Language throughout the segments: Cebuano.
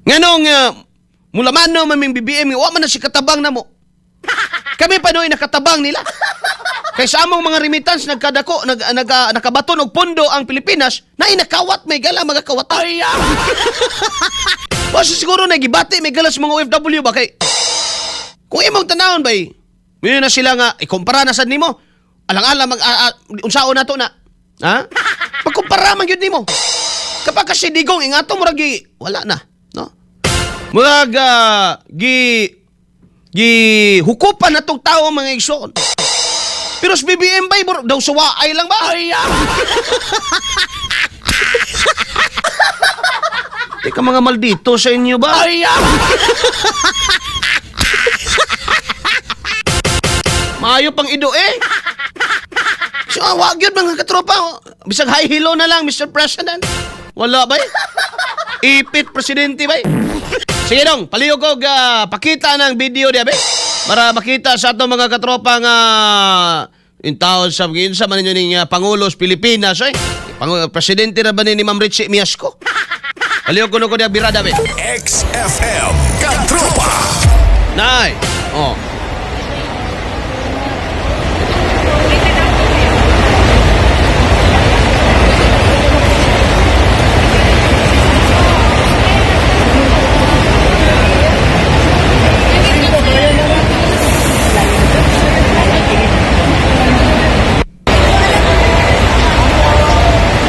Nganong mulamano man ming BBM nga wa man na si katabang namo. Kami pa noy nakatabang nila. Kay sa among mga remittance nagkadako nag, nag nakabaton og pondo ang Pilipinas, na nakawat may gala mga kawatan. Ay. Basta siguro na gibati may gala sa mga OFW ba kay kung imong tanawon bay, mayo na sila nga ikumpara na sad nimo. Alang-alang mag unsaon nato na. Ha? Pagkumpara man gyud nimo. Kapag kasi Digong ingato murag wala na, no? Murag gi gi hukupan na tong tao, mga igsoon. Pero sa BBM bay daw suwaay lang ba? Ay. Teka, mga maldito sa inyo ba? Ay. Maayo pang ido eh. So, wag yun, mga katropa. Bisag hi hello na lang, Mr. President. Wala ba eh? Ipit presidente ba eh? Sige dong, palihog og pakita ng video diya ba? Para makita sa atong mga katropa nga in taon sa sa man ninyo ning Pangulo sa Pilipinas eh. Pangulo, presidente na ba ni Ma'am Richie Miasco? Palihog kuno ko diya birada ba? XFM Katropa. Nay. Oh.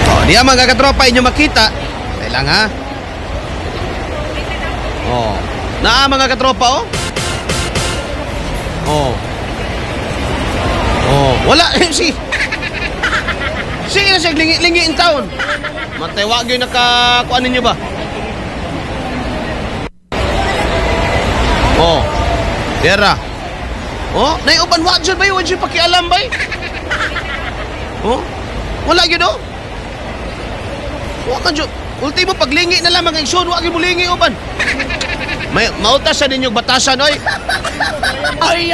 Oh, diya, mga katropa, inyo makita. Kailang ha. Oh. Naa, mga katropa, oh. Oh. Oh, wala si. Sige na siya lingi-lingi in town. Matay wa gyud naka kuan ninyo ba? Oh. Dera. Oh, nay uban wa jud bay, wa jud pakialam bay. Oh. Wala gyud oh. Wa man jud. Ultimo paglingi na lang, mga igsoon, wa gyud molingi uban. May mauta sa ninyong batasan oy. Ay.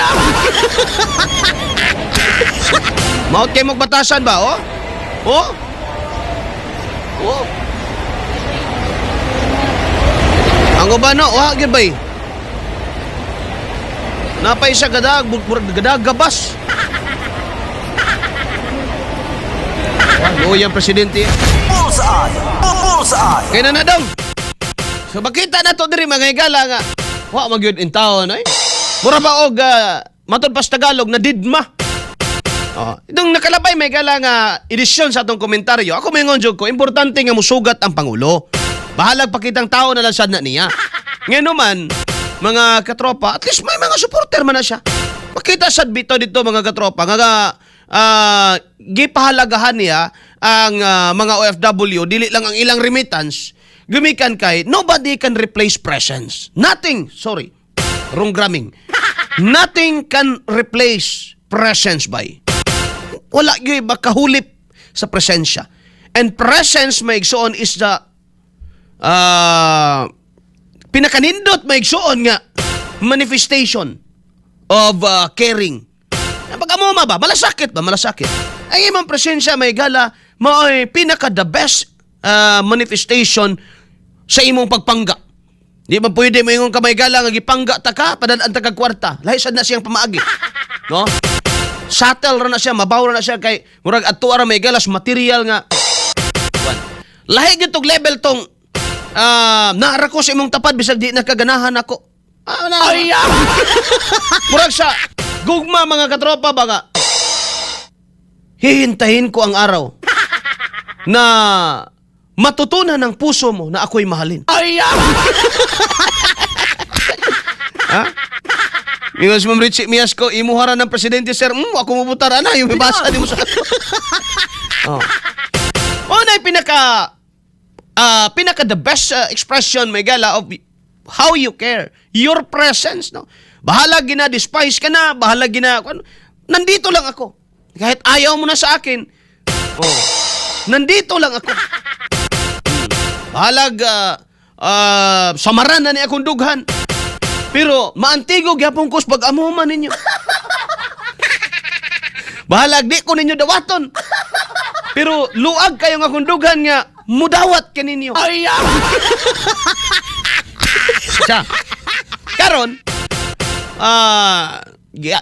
Maut kay mong batasan ba, oh? Oh? Oh. Ang uban no, wa gyud bay. Napay isa gadag, murag gadag gabas. Wah, ang presidente. Bullseye! Bullseye! Kaya na na dong. So makita na to diri, mga higala, nga wa magyud in taon ay. Mura ba og matod pa sa Tagalog na didma. Oh, itong nakalabay may gala nga edisyon sa atong komentaryo. Ako moingon jud ko, importante nga musugat ang pangulo. Bahalag pakitang tao na lang sad na niya. Ngayon naman, mga katropa, at least may mga supporter man na siya. Makita sad bito dito, mga katropa, nga gipahalagahan niya ang mga OFW, dili lang ang ilang remittance, gumikan kay nobody can replace presence. Nothing, sorry, wrong gramming. Nothing can replace presence by. Wala gyud makahulip sa presensya. And presence, mga igsoon, is the pinakanindot, mga igsoon, nga manifestation of caring. Pag amo ba, malasakit ba, malasakit. Ang imong presensya, may gala, mao'y pinaka the best manifestation sa imong pagpangga. Di ba pwede mo ingon ka, may gala, nga gipangga ta ka, padad-an ta kag kwarta. Lahi sad na siyang pamaagi. No? Subtle ra na siya, mabaw ra na siya kay murag adto ra, may galas material nga. Kuan. Lahi gyud tog level tong naara ko sa imong tapad bisag di na kaganahan ako. Ah, na. Ay. Murag sa gugma, mga katropa ba, nga hihintahin ko ang araw na matutunan ng puso mo na ako'y mahalin. Ay! Ha? Ingon si Ma'am Richie Miasco, imuhara ng presidente, sir. Ako mubutar, ana, yung mibasa di mo sa Oh. Oh, na pinaka pinaka the best expression, may gala, of how you care. Your presence, no? Bahala gina despise ka na, bahala gina ano, nandito lang ako. Kahit ayaw mo na sa akin. Oh. Nandito lang ako. Bahalag samaran na ni akong dughan. Pero maantigo gyapon ko sa pag-amo man ninyo. Bahalag di ko ninyo dawaton. Pero luag kayo nga akong dughan nga mudawat kaninyo. Ay! Siya. Karon,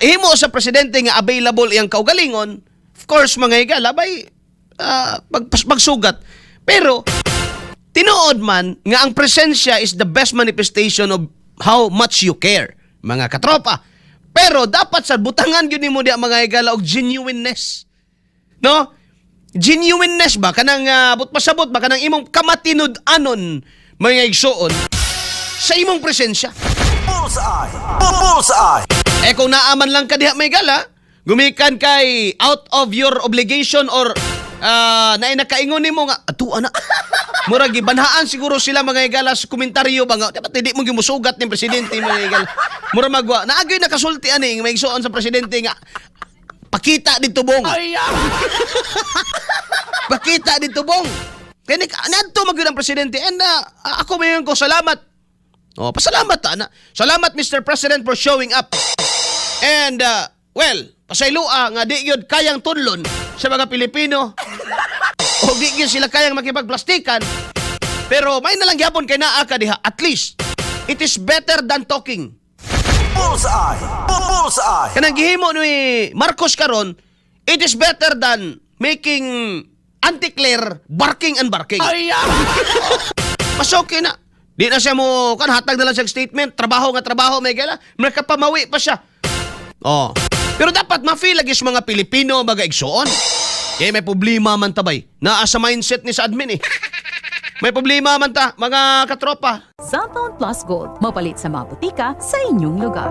himo sa presidente nga available iyang kaugalingon, of course, mga higala, bay, pagsugat. Pero, tinuod man nga ang presensya is the best manifestation of how much you care, mga katropa. Pero dapat sa butangan gyud nimo diha, mga higala, og genuineness. No? Genuineness ba kanang but pasabot ba kanang imong kamatinud-anon, mga igsuon, sa imong presensya. Bullseye. Bullseye. Eh kung naaman lang ka diha, may gala, gumikan kay out of your obligation or naay nakaingon nimo nga ato ana. Murag gibanhaan siguro sila, mga higala, sa komentaryo ba nga dapat hindi mo gimusugat ni presidente, mga higala. Mura magwa naagay nakasulti ani may igsuon sa presidente nga pakita dito, Bong. Pakita dito, Bong. Kaya ni nadto magyud ang presidente and ako mayon ko salamat. Oh, pasalamat ta na. Salamat, Mr. President, for showing up. And well, pasaylua nga di gyud kayang tudlon sa mga Pilipino. O di gyud sila kayang makipagplastikan. Pero may nalang gyapon kay naa ka diha. At least it is better than talking. Bullseye. Bullseye. Kanang gihimo ni Marcos karon, it is better than making Auntie Claire barking and barking. Mas okay na. Di na siya mo, kan hatag na lang siya statement, trabaho nga trabaho, may gala, makapamawi pa siya. Oh. Pero dapat ma-feel lagi sa mga Pilipino, mga igsoon. Kaya may problema man tabay. Naa sa mindset ni sa admin eh. May problema man ta, mga katropa. Xanthone Plus Gold, mapalit sa mga butika sa inyong lugar.